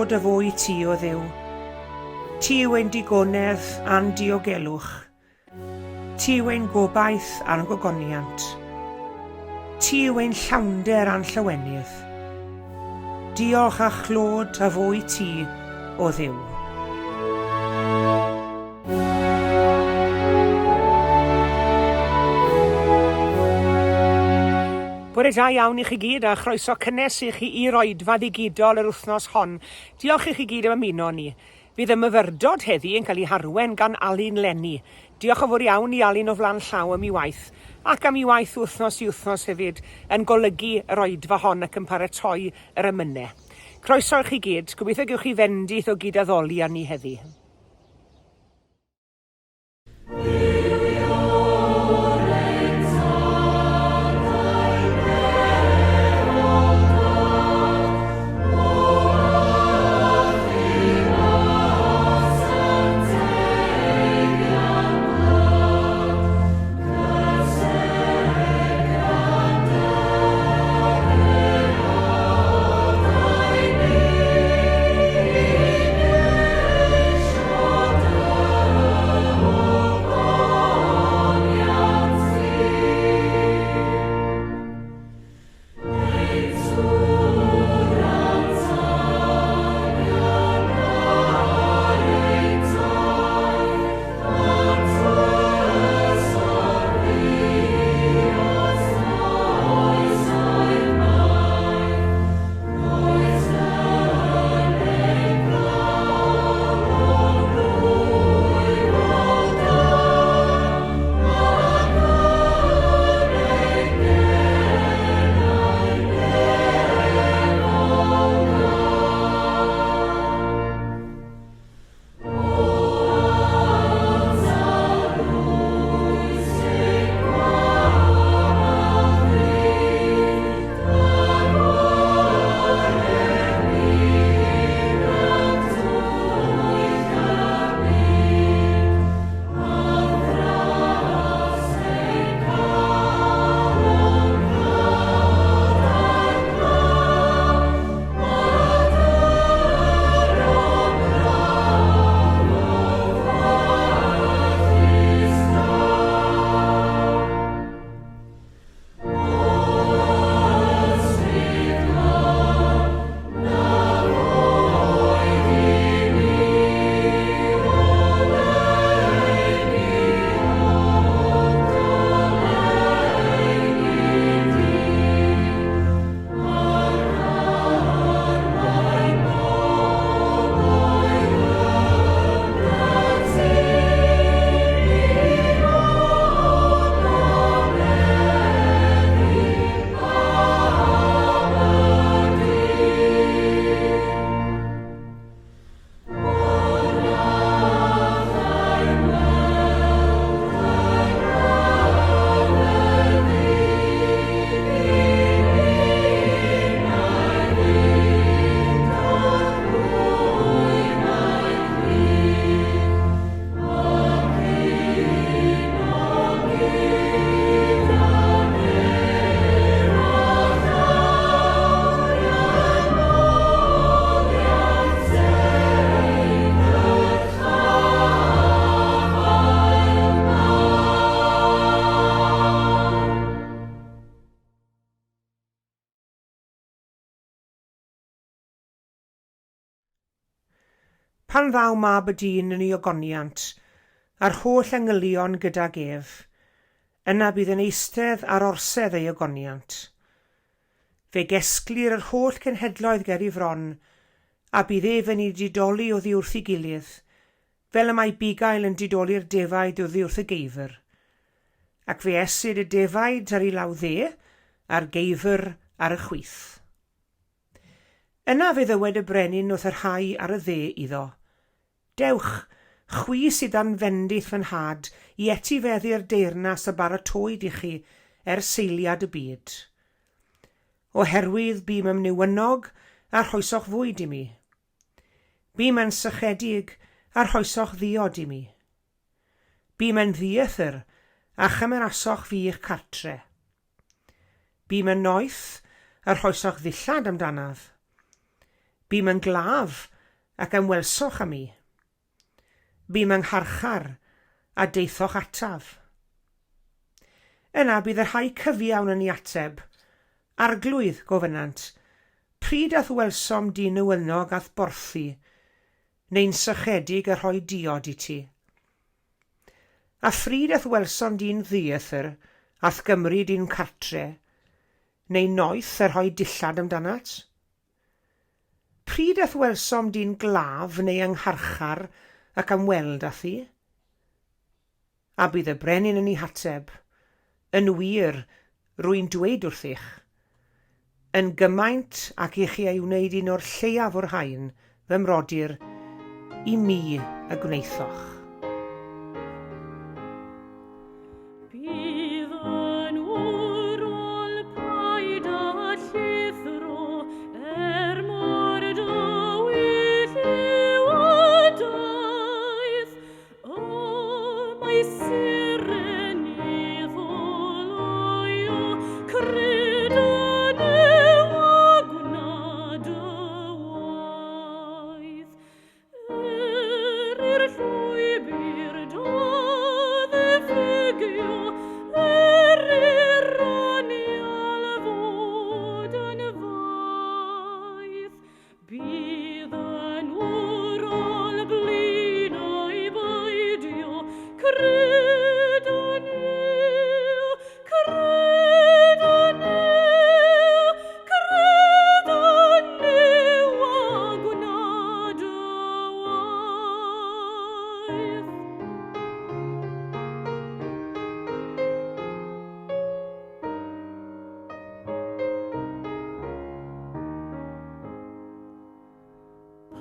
chlod a fo i ti, o Dduw. Ti yw ein digonedd a'n diogelwch. Ti yw ein gobaith a'n gogoniant. Ti yw ein llawnder a'n llawenydd. Diolch a chlod a fo i ti, o Dduw. Bore da iawn i chi gyd a chroeso cynnes i chi i'r oedfa ddigidol yr wythnos hon. Diolch i chi gyd am ymuno ni. Fydd y myfyrdod heddi yn cael ei harwen gan Alun Lenny. Diolch yn fawr iawn i Alun o flan llaw am ei waith, ac am ei waith wythnos i wythnos hefyd yn golygu yr oedfa hon ac yn paratoi yr emynau. Croeso i chi gyd, gobeithio gewch chi fendith o gyd-addoli â ni heddi. Pan ddaw Mab y Dyn yn ei ogoniant, a'r holl angylion gydag ef, yna bydd yn eistedd ar orsedd ei ogoniant. Fe gesglir yr holl cenhedloedd ger ei fron, a bydd ef yn eu didoli oddi wrth ei gilydd, fel y mae bugail yn didoli'r defaid oddi wrth y geifr. Ac fe esyd y defaid ar ei law dde, a'r geifr ar y chwith. Yna fe ddywed y brenin wrth y rhai ar y dde iddo, Dewch, chwi sydd dan fendith fy nhad, i etifeddu'r deyrnas a baratowyd i chi ers seiliad y byd. Oherwydd bûm yn newynog a rhoesoch fwyd i mi. Bûm yn sychedig a rhoesoch ddiod i mi. Bûm yn ddieithr a chymerasoch fi i'ch cartre. Bûm yn noeth, a rhoesoch ddillad amdanaf. Bûm yn glaf, ac ymwelsoch â mi. Bûm yng ngharchar, a daethoch ataf. Yna bydd y rhai cyfiawn yn ei ateb, Arglwydd, gofynnant, pryd a'th welsom di newynog a'th borthi, neu'n sychedig a rhoi diod i ti? A phryd a'th welsom di'n ddieithr a'th gymryd i'n cartre, neu noeth a rhoi dillad amdanat? Pryd a'th welsom di'n glaf neu yng ngharchar ac am weld â thi? A bydd y brenin yn ei hateb, Yn wir, rwy'n dweud wrthych, yn gymaint ac i chi ei wneud un o'r lleiaf o'r rhain, fy mrodyr, i mi y gwnaethoch. Bydd yn wrol paid â llithro, er mor dywyll yw y daith. O, mae seren i ddolau, cred yn Nuw a gwna dy waith. Er i'r llwybr da ddiffygio, er i'r anial fod yn faith, Bydd yn wrol blin o'i beidio, cred yn Nuw, cred yn Nuw, cred yn Nuw a gwna dy waith.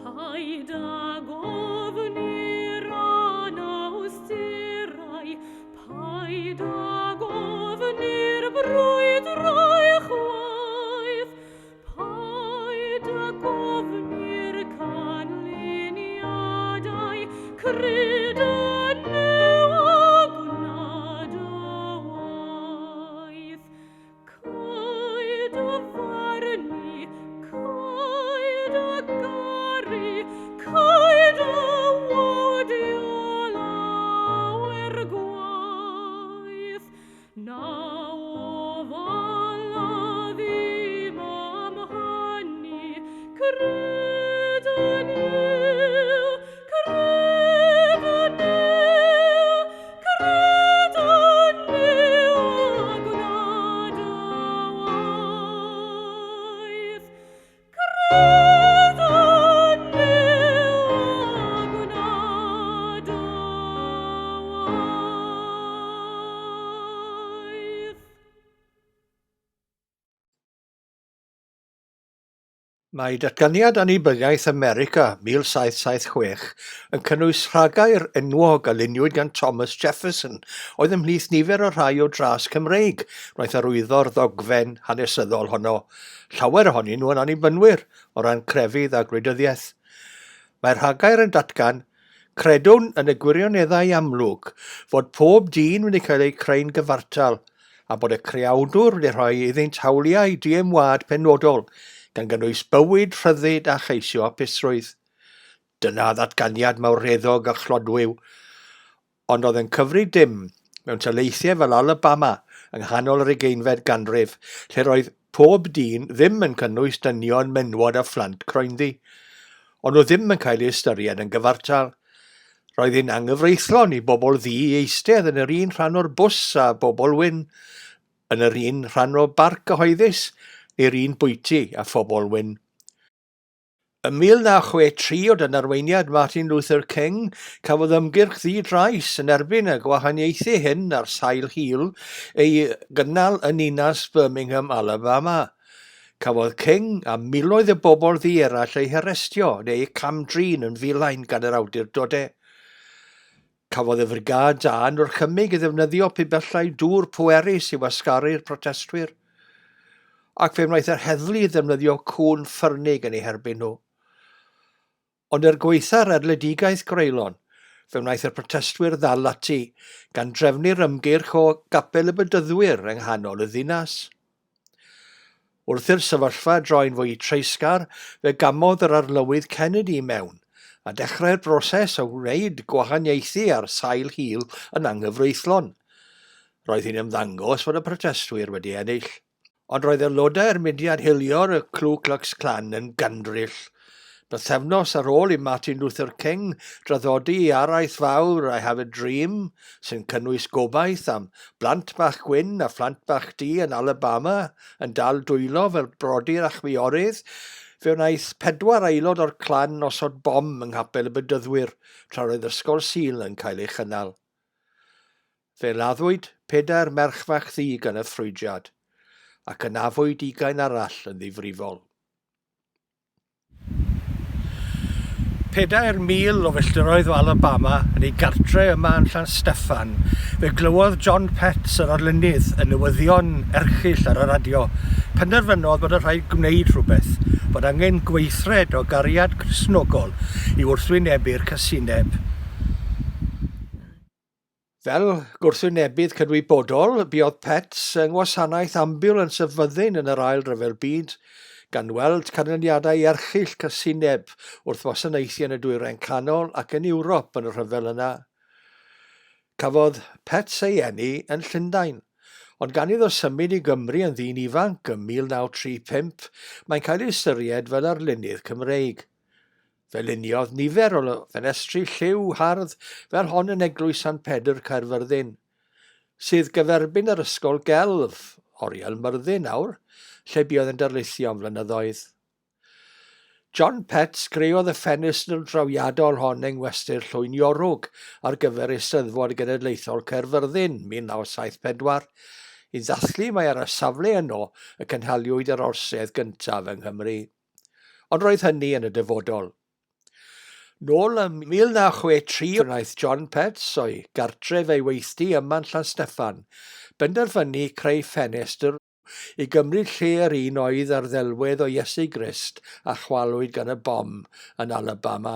Paid ag ofni'r anawsterau, paid ag ofni'r brwydrau chwaith, paid ag ofni'r canlyniadau, cred yn Nuw a gwna dy waith. Caed y farnu, caed y garu, caed y wawdio lawer gwaith. Na ofala ddim am hynny, cred yn Nuw, cred yn Nuw, Cred yn Nuw a gwna dy waith. Cred yn Nuw a gwna dy waith. Mae Datganiad Annibyniaeth America 1776 yn cynnwys rhagair enwog a luniwyd gan Thomas Jefferson, oedd ymhlith nifer o rhai o dras Cymreig wnaeth arwyddo'r ddogfen hanesyddol honno, llawer ohonyn nhw yn Annibynwyr o ran crefydd a gwleidyddiaeth. Mae'r rhagair yn datgan, Credwn yn y gwirioneddau amlwg fod pob dyn wedi cael eu creu'n gyfartal, a bod y Creawdwr wedi rhoi iddynt hawliau diymwâd penodol, gan gynnwys bywyd, rhyddid a cheisio hapusrwydd. Dyna ddatganiad mawreddog a chlodwiw. Ond oedd yn cyfri dim mewn taleithiau fel Alabama yng nghanol yr ugeinfed ganrif, lle roedd pob dyn ddim yn cynnwys dynion, menywod a phlant croenddu. O'n nhw ddim yn cael eu ystyried yn gyfartal. Roedd hi'n anghyfreithlon i bobl ddu i eistedd yn yr un rhan o'r bws â bobl wyn, yn yr un rhan o barc cyhoeddus neu'r un bwyty â phobl wyn. Ym 1963, o dan arweiniad Martin Luther King, cafodd ymgyrch ddi-drais yn erbyn y gwahaniaethu hyn ar sail hil ei gynnal yn ninas Birmingham, Alabama. Cafodd King a miloedd o bobl ddu eraill eu harestio neu eu cam-drin yn filain gan yr awdurdodau. Cafodd y frigâd dân orchymig i ddefnyddio pibellau dŵr pwerus i wasgaru'r protestwyr, ac fe wnaeth yr heddlu ddefnyddio cŵn ffyrnig yn eu herbyn nhw. Ond er gwaetha'r erledigaeth greulon, fe wnaeth y protestwyr ddal ati, gan drefnu'r ymgyrch o Gapel y Bedyddwyr yng nghanol y ddinas. Wrth i'r sefyllfa droi'n fwy treisgar, fe gamodd yr Arlywydd Kennedy i mewn. a dechrau'r broses o wneud gwahaniaethu ar sail hil yn anghyfreithlon. Roedd hi'n ymddangos fod y protestwyr wedi ennill. Ond roedd aelodau'r mudiad hiliol y Ku Klux Klan yn gandryll. Bythefnos ar ôl i Martin Luther King draddodi ei araith fawr I Have a Dream, sy'n cynnwys gobaith am blant bach gwyn a phlant bach du yn Alabama yn dal dwylo fel brodyr a chwiorydd, fe wnaeth pedwar aelod o'r Klan osod bom yng Nghapel y Bedyddwyr tra'r oedd Ysgol Sul yn cael ei chynnal. Fe laddwyd pedair merch fach ddu gan y ffrwydrad, ac anafwyd ugain arall yn ddifrifol. 4,000 o filltiroedd o Alabama, yn ei gartre yma yn Llansteffan, fe glywodd John Petts, yr arlunydd, y newyddion erchyll ar y radio. Penderfynodd bod yn rhaid gwneud rhywbeth, bod angen gweithred o gariad Cristnogol i wrthwynebu'r casineb. Fel gwrthwynebydd cydwybodol, buodd Petts yng ngwasanaeth ambiwlans y fyddin yn yr Ail Ryfel Byd, gan weld canlyniadau erchyll casineb wrth wasanaethu yn y Dwyrain Canol ac yn Ewrop yn y rhyfel yna. Cafodd Petts ei eni yn Llundain, ond gan iddo symud i Gymru yn ddyn ifanc ym 1935, mae'n cael ei ystyried fel arlunydd Cymreig. Fe luniodd nifer o ffenestri lliw hardd fel hon yn Eglwys Sant Pedr, Caerfyrddin, sydd gyferbyn yr Ysgol Gelf, Oriel Myrddin nawr, lle buodd yn darlithio am flynyddoedd. John Petts greodd y ffenestr drawiadol hon yng Ngwesty'r Llwyn Iorwg ar gyfer Eisteddfod Genedlaethol Caerfyrddin 1974, i ddathlu mai ar y safle yno y cynhaliwyd yr Orsedd gyntaf yng Nghymru. Ond roedd hynny yn y dyfodol. Nôl ym 1963 wnaeth John Petts, o'i gartref ei weithdy yma'n Llansteffan, benderfynu creu ffenestr i gymryd lle yr un oedd ar ddelwedd o Iesu Grist a chwalwyd gan y bom yn Alabama.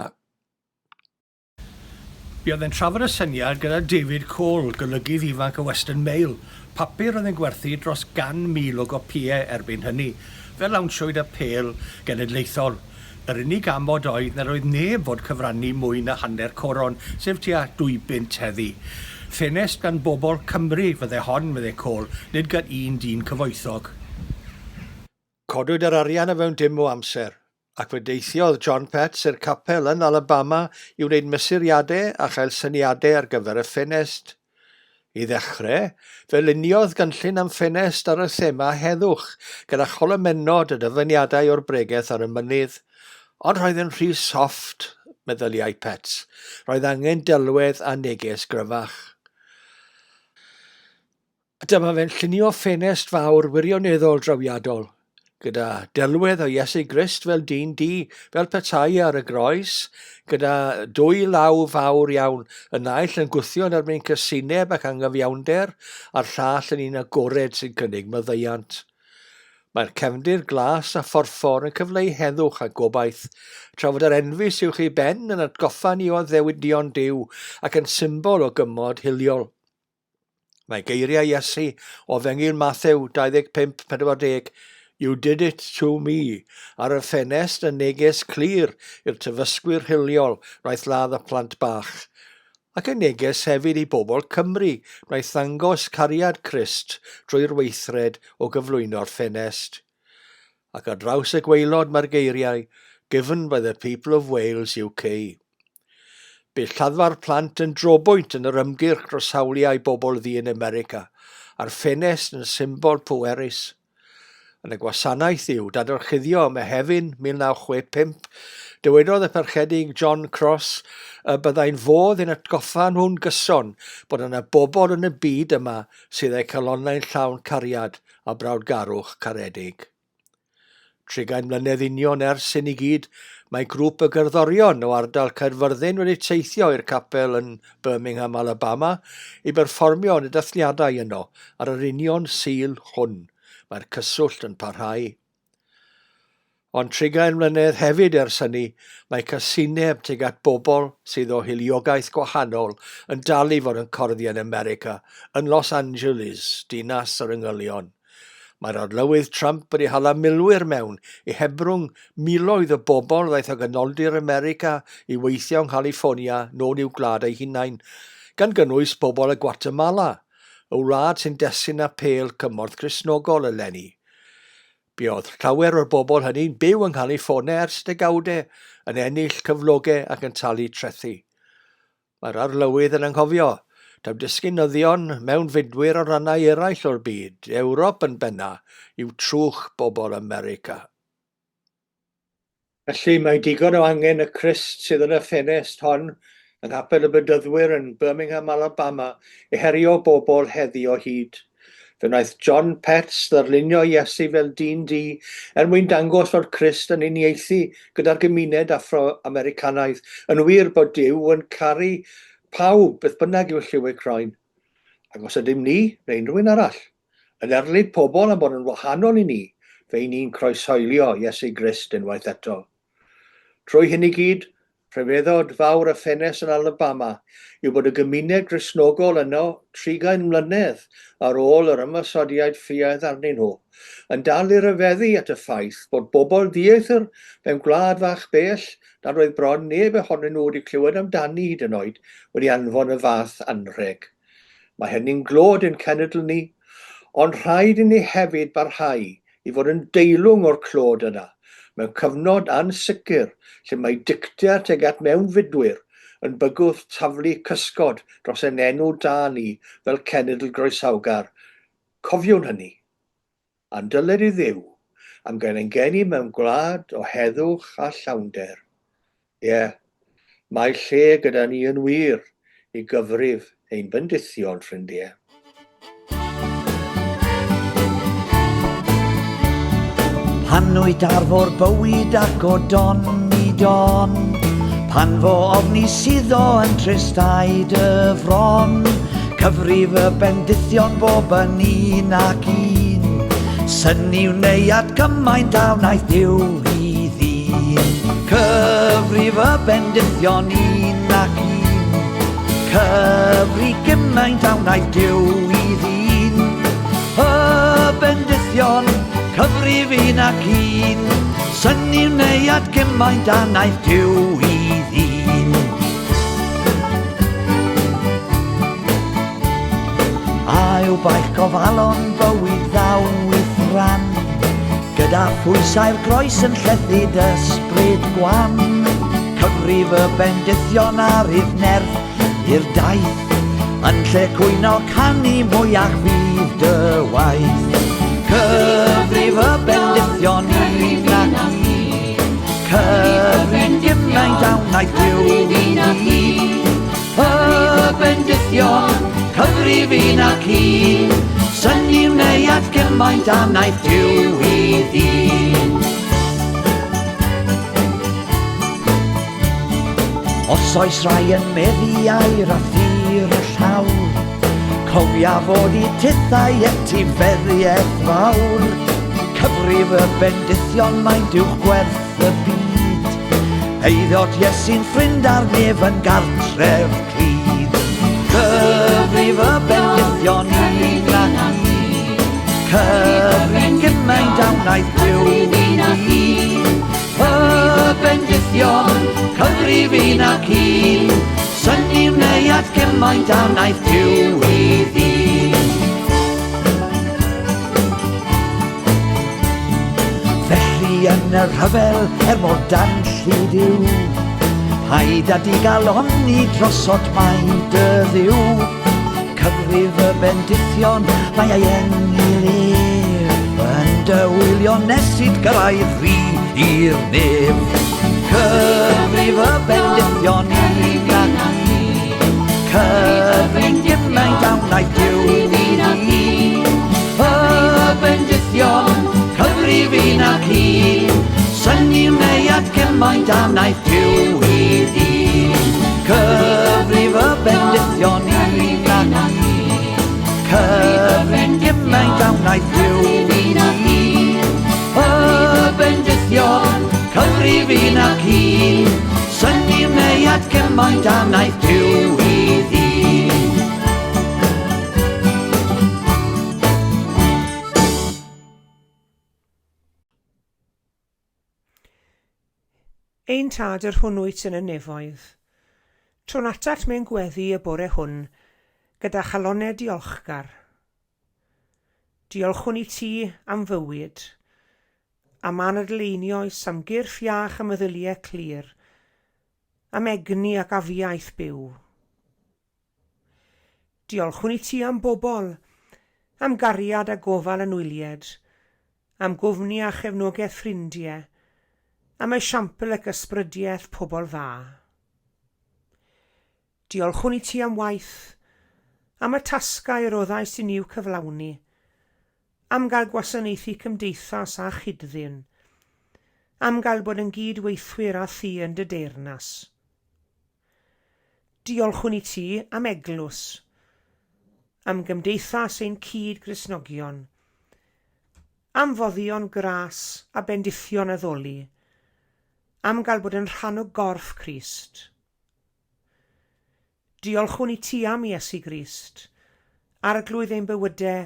Buodd e'n trafod y syniad gyda David Cole, golygydd ifanc y Western Mail, papur oedd yn gwerthu dros 100,000 o gopïau erbyn hynny. Fe lawnsiwyd apêl genedlaethol. Yr unig amod oedd nad oedd neb fod cyfrannu mwy na hanner coron, sef tua dwy bunt heddi. Ffenest gan bobl Cymru fydde hon, medde Cole, nid gan un dyn cyfoethog. Codwyd yr arian o fewn dim o amser, ac fe deithiodd John Petts i'r capel yn Alabama i wneud mesuriadau a chael syniadau ar gyfer y ffenest. I ddechrau, fe luniodd gynllun am ffenest ar y thema heddwch, gyda cholomennod a dyfyniadau o'r bregeth ar y mynydd. Ond roedd yn rhy sofft, meddyliai Petts. Roedd angen delwedd a neges gryfach. A dyma fe'n llunio ffenest fawr wirioneddol drawiadol, gyda delwedd o Iesu Grist fel dyn du, fel petai ar y groes, gyda dwy law fawr iawn, y naill yn gwthio yn erbyn casineb ac anghyfiawnder, a'r llall yn un agored sy'n cynnig maddeuant. Mae'r cefndir glas a phorffor yn cyfleu heddwch a gobaith, tra fod yr enfys uwch ei ben yn atgoffa ni o addewidion Duw ac yn symbol o gymod hiliol. Mae geiriau Iesu o Efengyl Mathew 25, 40, You did it to me, ar y ffenest yn neges clir i'r terfysgwyr hiliol wnaeth ladd y plant bach, ac yn neges hefyd i bobl Cymru wnaeth ddangos cariad Crist drwy'r weithred o gyflwyno'r ffenest. Ac ar draws y gwaelod mae'r geiriau, Given by the people of Wales, UK. Bu lladdfa'r plant yn drobwynt yn yr ymgyrch dros hawliau bobl ddu yn America, a'r ffenest yn symbol pwerus. Yn y gwasanaeth i'w dadorchuddio ym Mehefin 1965, dywedodd y Parchedig John Cross y byddai'n fodd i'n atgoffa nhw'n gyson bod yna bobl yn y byd yma sydd â'u calonnau'n llawn cariad a brawdgarwch caredig. Trigain mlynedd union ers hyn i gyd, mae grŵp y gerddorion o ardal Caerfyrddin wedi teithio i'r capel yn Birmingham, Alabama, i berfformio yn y dathliadau yno ar yr union Sul hwn. Mae'r cyswllt yn parhau. Ond trigain mlynedd hefyd ers hynny, mae casineb tuag at bobl sydd o hiliogaeth gwahanol yn dal i fod yn corddi yn America, yn Los Angeles, dinas yr angylion. Mae'r Arlywydd Trump wedi hala milwyr mewn i hebrwng miloedd o bobl ddaeth o ganoldir America i weithio yng Nghaliffornia nôl i'w gwlad eu hunain, gan gynnwys bobl y Guatemala, y wlad sy'n destun apêl Cymorth Cristnogol eleni. Buodd llawer o'r bobl hynny'n byw yng Nghaliffornia ers degawdau, yn ennill cyflogau ac yn talu trethi. Mae'r Arlywydd yn anghofio taw disgynyddion mewnfudwyr o rannau eraill o'r byd, Ewrop yn benna, yw trwch bobl America. Felly, mae digon o angen y Crist sydd yn y ffenest hon yng Nghapel y Bedyddwyr yn Birmingham, Alabama, i herio bobl heddi o hyd. Fe wnaeth John Petts ddarlunio Iesu fel dyn du er mwyn dangos fod Crist yn uniaethu gyda'r gymuned Affro-Americanaidd, yn wir bod Duw yn caru pawb beth bynnag yw lliw eu croen. Ac os ydym ni, neu unrhyw un arall, yn erlid pobl am bod yn wahanol i ni, fe y'n ni'n croeshoelio Iesu Grist unwaith eto. Trwy hyn i gyd, rhyfeddod fawr y ffenest yn Alabama yw bod y gymuned Gristnogol yno trigain mlynedd ar ôl yr ymosodiad ffiaidd arnyn nhw, yn dal i ryfeddu at y ffaith bod bobl ddieithr mewn gwlad fach bell nad oedd bron neb ohonyn nhw wedi clywed amdani hyd yn oed wedi anfon y fath anrheg. Mae hynny'n glod i'n cenedl ni, ond rhaid i ni hefyd barhau i fod yn deilwng o'r clod yna, mewn cyfnod ansicr lle mae dicter tuag at mewnfudwyr yn bygwth taflu cysgod dros ein enw da ni fel cenedl groesawgar. Cofiwn hynny. A'n dyled i Dduw am gael ein geni mewn gwlad o heddwch a llawnder. Ie, mae lle gyda ni yn wir i gyfrif ein bendithion, ffrindie. Pan wyt ar fôr bywyd ac o don i don, Pan fo ofni suddo yn tristau dy fron, Cyfrif y bendithion bob yn un ac un, Synnu wnei at gymaint a wnaeth Duw i ddyn. Cyfrif y bendithion un ac un, Cyfri gymaint a wnaeth Duw i ddyn. Y bendithion, cyfrif un ac un, Synnu wnei at gymaint a wnaeth Duw i ddyn. A yw baich gofalon bywyd ddaw i'th ran, Gyda phwysau'r groes yn llethu d'ysbryd gwan, Cyfrif y bendithion a rhydd nerth i'r daith, Yn lle cwyno canu mwyach fydd dy waith. Cyfrif y bendithion un ac un, Cyfrif gymaint a wnaeth Duw i ni. Y bendithion, cyfrif un ac un, Synnu wnei at gymaint a wnaeth Duw i ddyn. Os oes rai yn meddu air a thir y llawr, Cofia fod i tithau etifeddiaeth fawr. Cyfrif y bendithion maent uwch gwerth y byd. Eiddot Iesu'n ffrind a'r nef yn gartref clyd. Cyfrif y bendithion un ac un. Cyfrif gymaint a wnaeth Duw i ni. Y bendithion, cyfrif un ac un. Synnu wnei at gymaint a wnaeth Duw i ddyn. Felly yn y rhyfel, er mor danllyd yw, paid â digalonni drosot mae dy Dduw. Cyfrif y bendithion, mae ei enil ef, yn dy wylio nes it gyrraedd rhy i'r nef. Cyfrif y bendithion un ac un, cyfrif gymaint a wnaeth Duw i ni. Y bendithion, cyfrif un ac un, Synnu wnei at gymaint a wnaeth Duw i ddyn. Cyfrif y bendithion un ac un, Cyfrif gymaint a wnaeth Duw i ni. Y bendithion, cyfrif un ac un, Synnu wnei at gymaint a wnaeth Duw i ddyn. Ein Tad yr hwn wyt yn y nefoedd, tro'n atat mewn gweddi y bore hwn gyda chalonnau diolchgar. Diolchwn i ti am fywyd, am anadl einioes, am gyrff iach a meddyliau clir, am egni ac afiaith byw. Diolchwn i ti am bobl, am gariad a gofal anwylied, am gwmni a chefnogaeth ffrindiau, am esiampl ac ysbrydiaeth pobl dda. Diolchwn i ti am waith, am y tasgau yr oddais i ni i'w cyflawni, am gael gwasanaethu cymdeithas a chyd-ddyn, am gael bod yn gyd-weithwyr â thi yn dy deyrnas. Diolchwn i ti am eglwys, am gymdeithas ein cyd-Gristnogion, am foddion gras a bendithion addoli, am gael bod yn rhan o gorff Crist. Diolchwn i ti am Iesu Grist, Arglwydd ein bywydau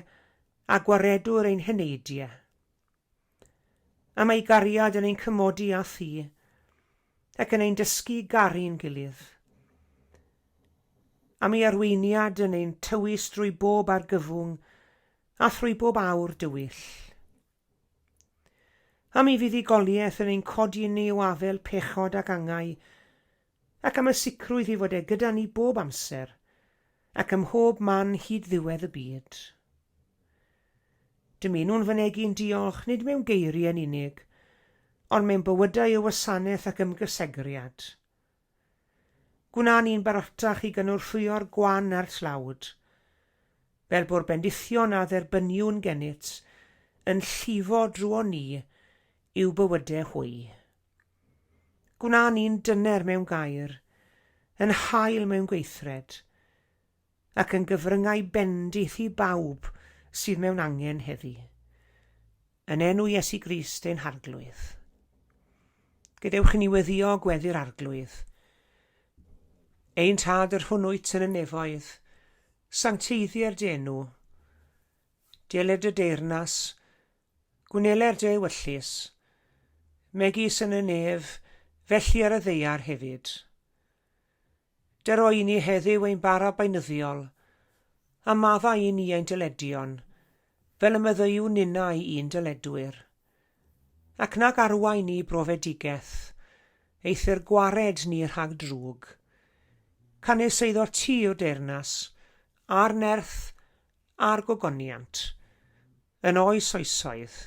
a Gwaredwr ein heneidiau. Am ei gariad yn ein cymodi â thi, ac yn ein dysgu i garu'n gilydd. Am ei arweiniad yn ein tywys drwy bob argyfwng a thrwy bob awr dywyll. Am ei fuddugoliaeth yn ein codi ni o afel pechod ac angau, ac am y sicrwydd ei fod e gyda ni bob amser, ac ym mhob man hyd ddiwedd y byd. Dymunwn fynegi'n diolch nid mewn geiriau yn unig, ond mewn bywydau o wasanaeth ac ymgysegriad. Gwna ni'n barotach i gynorthwyo'r gwan a'r tlawd, fel bo'r bendithion a dderbyniwn gennyt yn llifo drwon ni i'w bywydau hwy. Gwna ni'n dyner mewn gair, yn hael mewn gweithred, ac yn gyfryngau bendith i bawb sydd mewn angen heddi. Yn enw Iesu Grist ein Harglwydd. Gadewch i ni weddio gweddi'r Arglwydd. Ein Tad yr hwn wyt yn y nefoedd, sancteiddier dy enw. Deled dy deyrnas, Gwneler dy ewyllys, megis yn y nef, felly ar y ddaear hefyd. Dero i ni heddiw ein bara beunyddiol, a maddau i ni ein dyledion, fel y maddeuwn ninnau i'n dyledwyr. Ac nag arwain ni i brofedigaeth, eithr gwared ni rhag drwg. Canys eiddo ti yw'r deyrnas, a'r nerth, a'r gogoniant, yn oes oesoedd.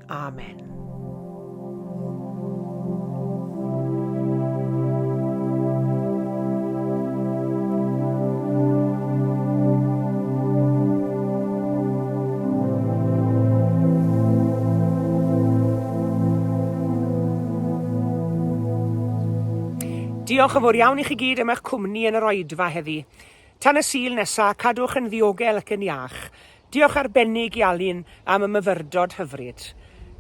Amen. Diolch yn fawr iawn i chi gyd am eich cwmni yn yr oedfa heddi. Tan y Sul nesa, cadwch yn ddiogel ac yn iach. Diolch arbennig i Alun am y myfyrdod hyfryd.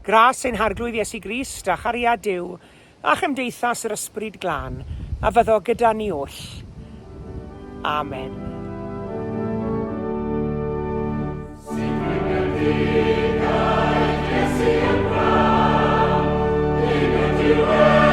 Gras ein Harglwydd Iesu Grist a chariad Duw a chymdeithas yr Ysbryd Glân a fyddo gyda ni oll. Amen. Sut mae